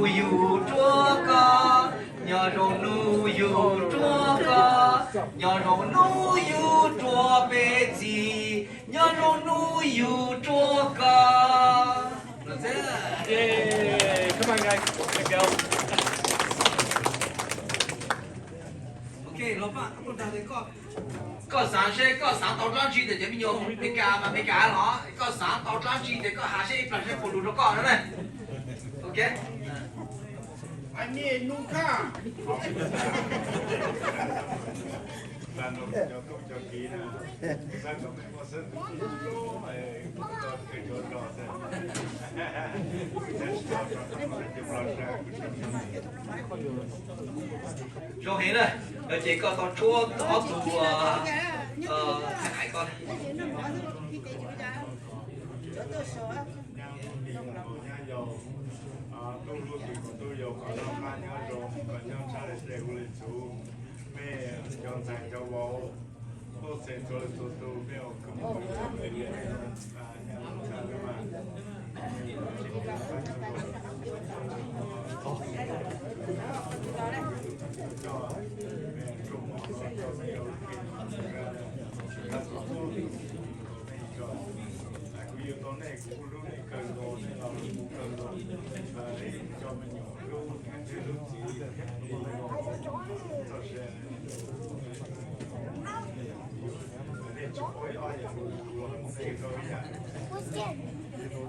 Yug ruaj koj, nyob zoo hnub yug ruaj koj, nyob zoo hnub yug ruaj peb txiv, nyob zoo hnub yug ruaj koj. Come on, guys. Let's go. Ok, los pab koj xaav seb koj xaav tau dlaab tsi ntawm cov me nyuam Meskas mas Meskas los, koj xaav tau dlaab tsi ces koj has seb ib plag seb puas lug rau koj na. Ok. Zoo heev na, ces koj tau tshuab ob tug, ais koj.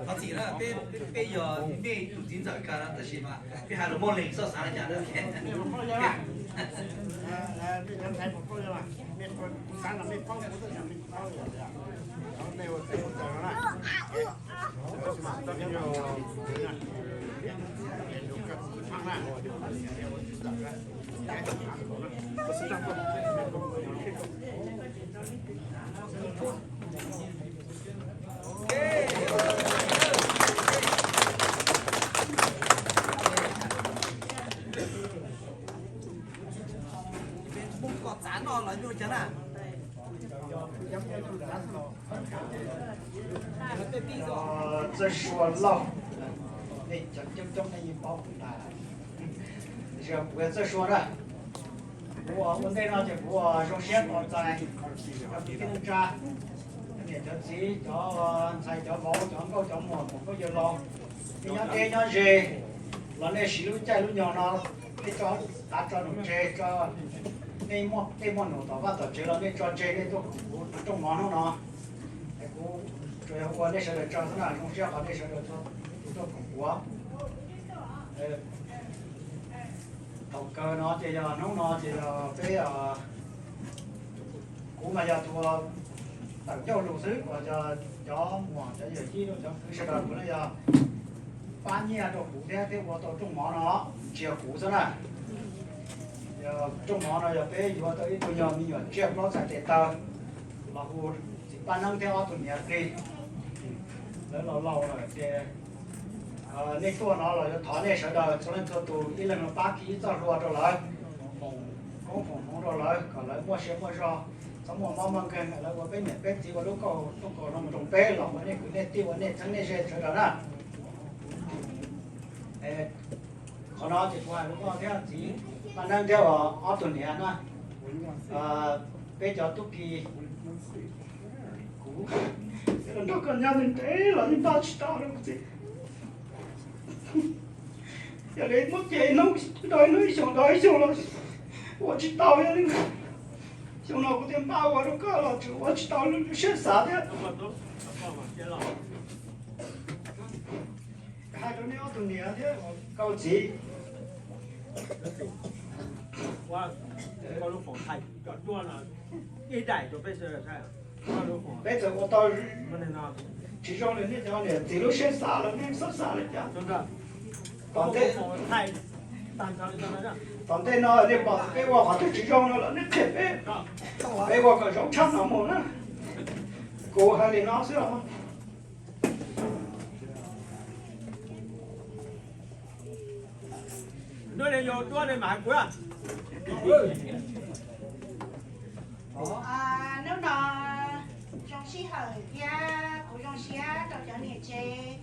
Thov txim na, peb, peb yog mej tus txiv ntxawm kawg no tab sis mas peb has lus muaj leeg txhob xav li cas na. Txawj Sua Lauj, nej cov coob coob nej yeej paub kuv tas. Tiam sis kuv yog Txawj Sua na. Kuv ua ntej no ces kuv zoo siab tos txais cov kwv tij neej tsa, cov niam cov txiv, cov ntxhais cov vauv, cov nkauj cov muam, cov nkauj yawg laus, nej nyob deb nyob ze los nej siv lub caij lub nyoog no, nej tso tav tso num tseg tso, nej muaj tej muaj num tom vaj tom tsev los nej tso tseg nej tuaj koom kuv rooj mov hnub no. Es kuv tsuas yog ua nej sawv daws tsaug xwb na, zoo siab qhov nej sawv daws tuaj koom kuv. Thaum kawg no ces yog hnub no ces yog peb, kuv mas yog tus tawm ncauj lus xwb, uas yog cov muam cov yawm yij cov kwv sawv daws kuv no yog pab nyiaj rau kuv thiab thiab ua tau rooj mov no, tsis yog kuv xwb na. Rooj mov no yog peb yuav tau ib tug yog me nyuam tsiaj plaub txhais tes taw los hu txiv Paj Neeb thiab ob tug niam txiv. Lawv laus laus lawm ces nej tuaj no los yuav thov nej sawv daws txhua leej txhua tus ib leeg los pab kiv ib txoj hlua rau lawv, foom koob foom hmoov rau lawv kom lawv muaj sia muaj zog, txhob muaj mob muaj nkeeg, lawv ua peb niam peb txiv ua lub kauj rooj kaus zoo zoo peb los ua nej kwv nej tij ua nej txheeb nej ze sawv daws na. Qhov no ces kuv hais rau koj thiab txiv Paj Neeb thiab ob tug niam na, peb cov tub ki, kuv nrog koj nyob ntev ntev los yeej npaj tsis tau rau kuv txiv. Yog li muab kiag ib hnub do ib hnub, ib xyoos do ib xyoos los ua tsis tau. Yog li xyoo no kuv thiaj npaj ua rau koj los tseem ua tsis tau lub siab xav thiab. Hais rau nej ob tug niam thiab koj txiv, peb txawm ua tau tsis zoo li nej cov niam txiv lub siab xav los nej txhob xav li cas. Tom ntej no nej pom peb ua qhov twg tsis zoo no los nej qhia peb, peb ua kom zoo tshaj no mus na. Kuv hais li no xwb os. Hnub no zoo sij hawm thiab kuv zoo siab rau cov niam tsev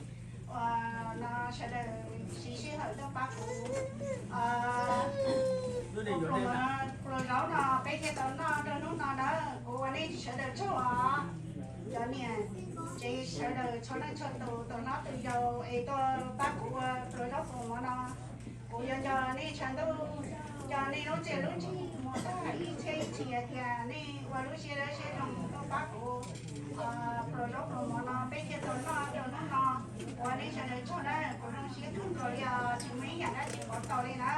uas no sawv daws Siv sij hawm tuaj pab kuv. Pluas zaub no peb thiaj tau noj rau hnub no na. Kuv ua nej sawv daws tsaug os. Cov niam tsev sawv daws txhua leej txhua tus, tus hlob tus yau es tuaj pab kuv ua pluas zaub pluas mov no, kuv yuav nco nej tshav ntuj, nco nej lub txiaj lub ntsig mus tag ib txhiab ib txhis hais tias nej ua lub siab dawb siab zoo tuaj pab kuv pluas zaub pluas mov no peb thiaj tau noj rau hnub no. Ua nej sawv daws tsaug na, kuv zoo siab kawg nkaus li os, tsis muaj ib yam dab tsi pov tau li na.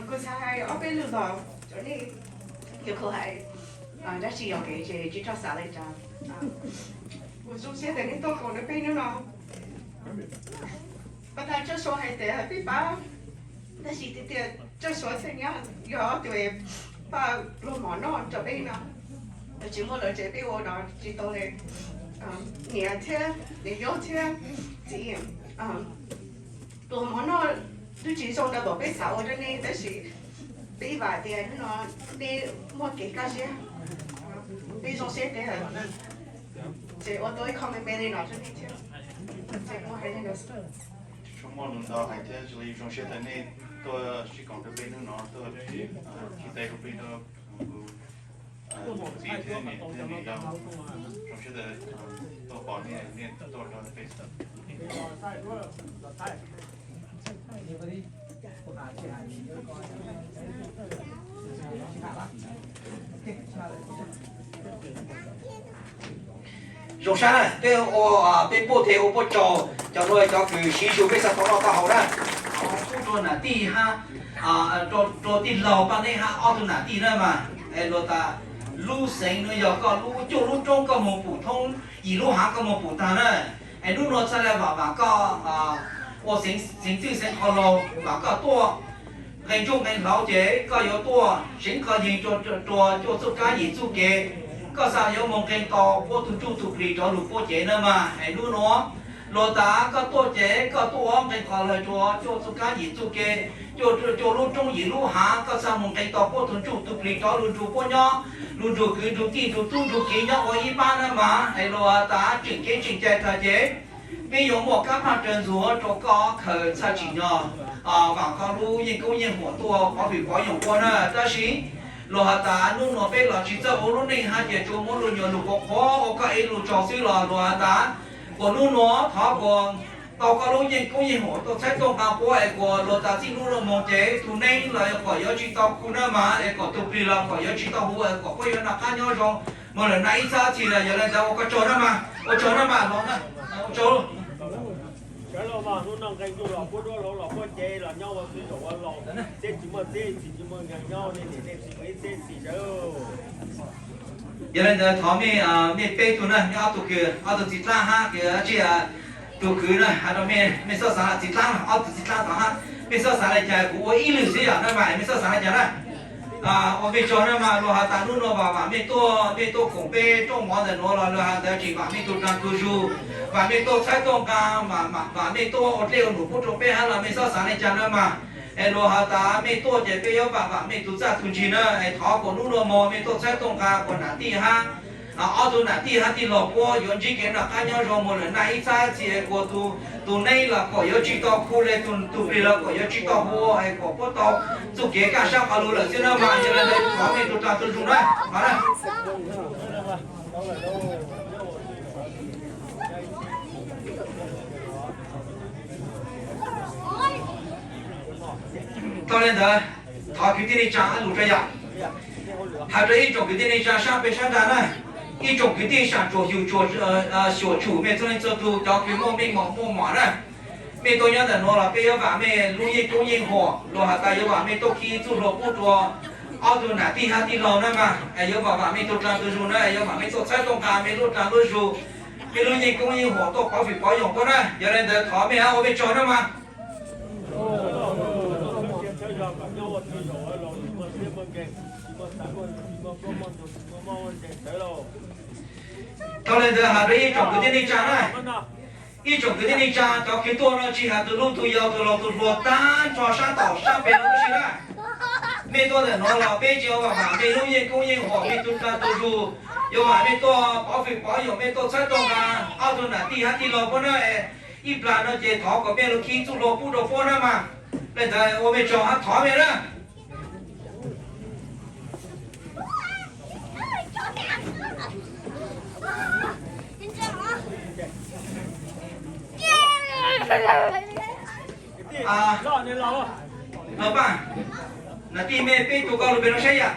Kuv xav hais ob peb lus los cov nej, yog kuv hais dab tsi yog kev tsis txhob xav li cas. Kuv zoo siab tias nej tuaj koom rau peb hnub no. Pas tas Tsawg Suav hais tias peb pab, tab sis tiag tiag Tsawg Suav thiaj nyob yog ob tug pab pluas mov noj rau peb no. Tsis muaj lawv ces peb ua no tsis tau li. Niam thiab niam yau thiab txiv, pluas mov noj twb tsis zoo rau tom peb xav ua rau nej, tab sis peb vam tias hnub no nej muaj kev kaj siab, peb zoo siab tiag. Ces ua tau ib qho me me li no rau nej thiab. Tsis muaj lus ntau hais thiab, zoo siab tias nej tuaj sib koom rau peb hnub no, tuaj tsis tau rau peb, rau kuv txiv thiab niam thiab niam yau. Zoo siab tias tuaj pom nej, nej tuaj rau peb. Zoo sab na, peb ua, peb puaj teg ua puaj tsaug, cov nuav cov kws siv zug peb xav tau noj tau haus na. Pub rua nam tij hab, rua tij laug Paj Neeb hab ob tug nam tij na mas, luag tas lub xeev nuav yog koj lub cuaj lub roob koj moog pum thoob, yim lub haav koj moog pum taag na. Es nub nuav txhaj le vaam vaam koj ua xeev txwj xeev qhov laug, vaam koj tuaj nqee ntsuj nqee hlauv ces koj yuav tuaj seev qhov yeeg rua cuaj txuj kaab yim txuj kev, koj xaav yuav moog nqee tau puab tug ntsuj tug plig rov lug puab cev na mas. Es nub nuav luag tas koj tuaj ces koj tuaj nqee qhov laug rua cuaj txuj kaab yim txuj kev, cuaj lub roob yim lub haav, koj xaav moog nqee tau puab tug ntsuj tug plig rov lug nrug puab nyob, lug nrug kwv nrug tij nrug tub nrug kiv nyob ua ib pab na mas. Es luag tas tseem ceeb tseem cai tag ces peb yuav muaj kaab phaaj raws ntxuag rua koj khaws txhaj tsim nyog vaam koj lub yeej koob yeej huam tuaj pov hwm pov yoog ua na. Tab sis luag has tas nub nuav peb los tsis txawj ua lub neej hab ces tsuas muab lug nyuam lug qhuav qhuav ua koj ib lug tsaug xwb los luag has tas kuas nub nuav thov kuas tau koj lub yeej koob yeej huam tuaj txhawb tuaj nqa puab es kuas luag tas txij nub nuav moog ces tug neeb los kom yuav tsis tau khu na mas, es kom tug plig los kom yuav tsis tau hu es kom puab yuav noj qab nyob zoo moog lawm naj ib txhab txhis los yog le ntawd ua koj tsaug na mas, ua tsaug na mas los na, ua tsaug. Yog le ntawd thov mej, mej peb tug na, mej ob tug kws, ob tug txiv dlaab hab kws dab tsi, tug kws na, has rua mej, mej xob xaav txiv dlaab, ob tug txiv dlaab tod hab, mej xob xaav le caag kuv ua ib lwm xwb yom na mas, mej xob xaav le caag na. Ua mej tsaug na mas, luag has tas nub nuav vaam vaam mej tuaj, mej tuaj koom peb rooj mov ntawm nuav los luag has ntawd tseem vaam mej tug dlaag tug zug, vaam mej tuaj txhawb tuaj nqa, vaam mej tuaj ua dlej ua num pub rua peb hab los mej xob xaav le caag na mas. Es luag has tas mej tuaj ces peb yuav vaam vaam mej tug txaj tug ntsig na. Es thov kuas nub nuav moog mej tuaj txhawb tuaj nqa kuas nam tij hab, ob tug nam tij hab tij laug puab yuav ntsib kev noj qab nyob zoo moog lawm naj ib txhab txhis es kuas tug neeb los kom yuav tsis tau khu le, tug plig los kom yuav tsis tau hu es kom puab tau txuj kev kaj sab qhov lug lawm xwb na mas. Yog le ntawd thov mej tug dlaag tug zug na, thov na. Tau le ntawd, thov kwv tij neej tsaa lug rua yom. Has rua ib tsoom kwv tij neej tsaa saab peg saab nraag na, ib tsoom kwv tij saam tsuam xyum tsuam, xyuam tshum mej txhua leej txhua tug cov kws muaj meej mom muaj mom na. Mej tuaj nyob ntawm nuav los peb yuav vaam mej lub yeej koob yeej huam, luag has tas yuav vaam mej tuaj khi txuj hlua pub rua ob tug nam tij hab tij laug na mas, es yuav vaam vaam mej tug dlaag tug zug na, yuav vaam mej tuaj txhawb tuaj nqa mej lub dlaag lub zug, mej lub yeej koob yeej huam tuaj pov hwm pov yoog puab na. Yog le ntawd thov mej hab ua mej tsaug na mas. Tau le ntawd has rua ib tsoom kwv tij neej tsaa na, ib tsoom kwv tij neej tsaa cov kws tuaj no tsis has tug luj tug yau tug laug tug hluas taag nrho saab tom saab peg lug tub si na. Mej tuaj ntawm no los peb tsis ua vam mam mej lub yeej koob yeej huam mej tug dlaa tug zug, yuav vam mej tuaj pov fwm pov yawm mej tuaj txhawb tuaj nqa ob tug nam tij hab tij laug puab na. Ib plag no ces thov kom mej lug khij txuj hlua pub rua puab na mas. Le ntawd ua mej tsaug hab thov mej na. Laug Paj, nam tij mej peb tug koj lug pem no saib yam.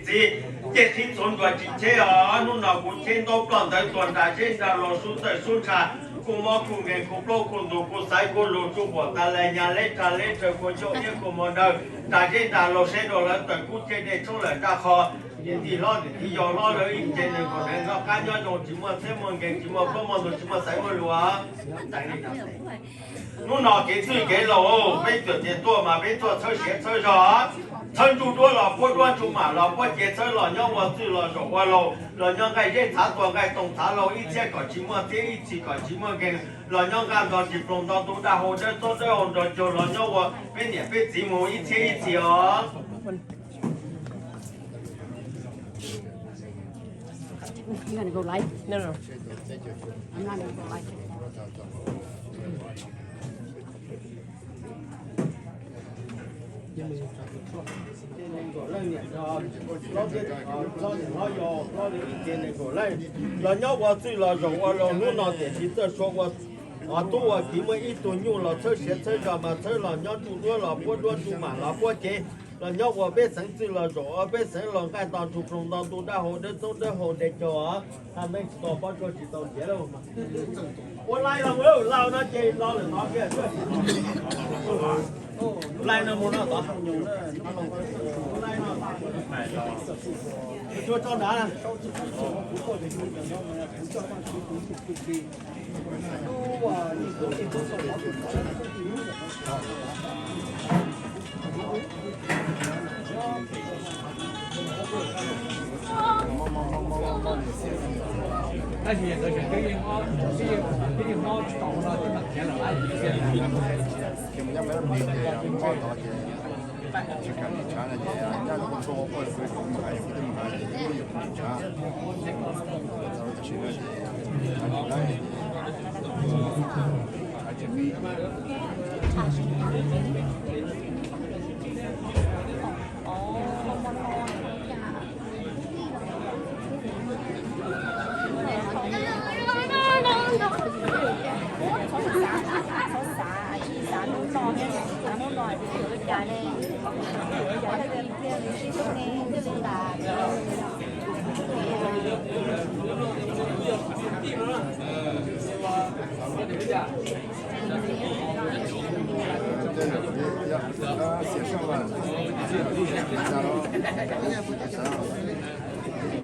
Txiv, ces txhij txhuv nruas tsis cheb os. Hnub no kuv cheb ntaub ploj ntawv tuag nram zeb nram los sub tawm sub ntsha, kuj mob kuj nkeeg kuj plaub kuj ntug kuj xaiv kuj lug tsuj huam tas le nyag leb rag leb rhaw kua ncauj iab kua mos dawg nram zeb nram los seb rau lawv tawm kub ceg dej tshoob lawm nraj qho. Niam tij hlob niam tij yau hlob lawv ib ce neeg kaum neeg noj qab nyob zoo tsis muaj txhiab muaj nkeeg tsis muaj plaub muaj ntug tsis muaj xaiv muaj lus. Hnub no kev txwj kev laus peb txawm tias tuaj mas peb tuaj txhawb siav txhawb zog, txhawb ntsuj duab los puab duab ntsuj mam los puab cev, txhawb los nyob ua txwj los zaum ua laus, los nyob nqaij zeb txhav tua nqaij toog txhav laus ib txhiab kom tsis muaj txhiab ib txhis kom tsis muaj nkeeg, los nyob nqaj nto tsis ploog nto ntug daj hau dawb txob dawb hau nrog caug, los nyob ua peb niam peb txiv mus ib txhiab ib txhis os. Los nyob ua txwj los zaum ua laus, hnub no tiam sis txawj sua ua tub ua kiv, muaj ib tug nyuj los txhawb siav txhawb zog mas txhawb los nyob ntsuj duab los puab duab ntsuj mam los puab cev, los nyob ua peb xeev txwj los zaum ua peb xeev laus nqaij nto ntug ploog nto ntug daj hau dawb txob dawb hau nte caug os. Hab mej tsis tau pob tsuag tsis tau ntiav lawm. Ua laij los mus lawm, laij no ces los lawm tod kiag. Laij no mus no tod. Tsuag tso nrad. Tab sis ntawd tseem twb yeej mob, twb yeej mob tsis tau no twb mam khiav lawm. Xiam sab mas, xiam sab mas.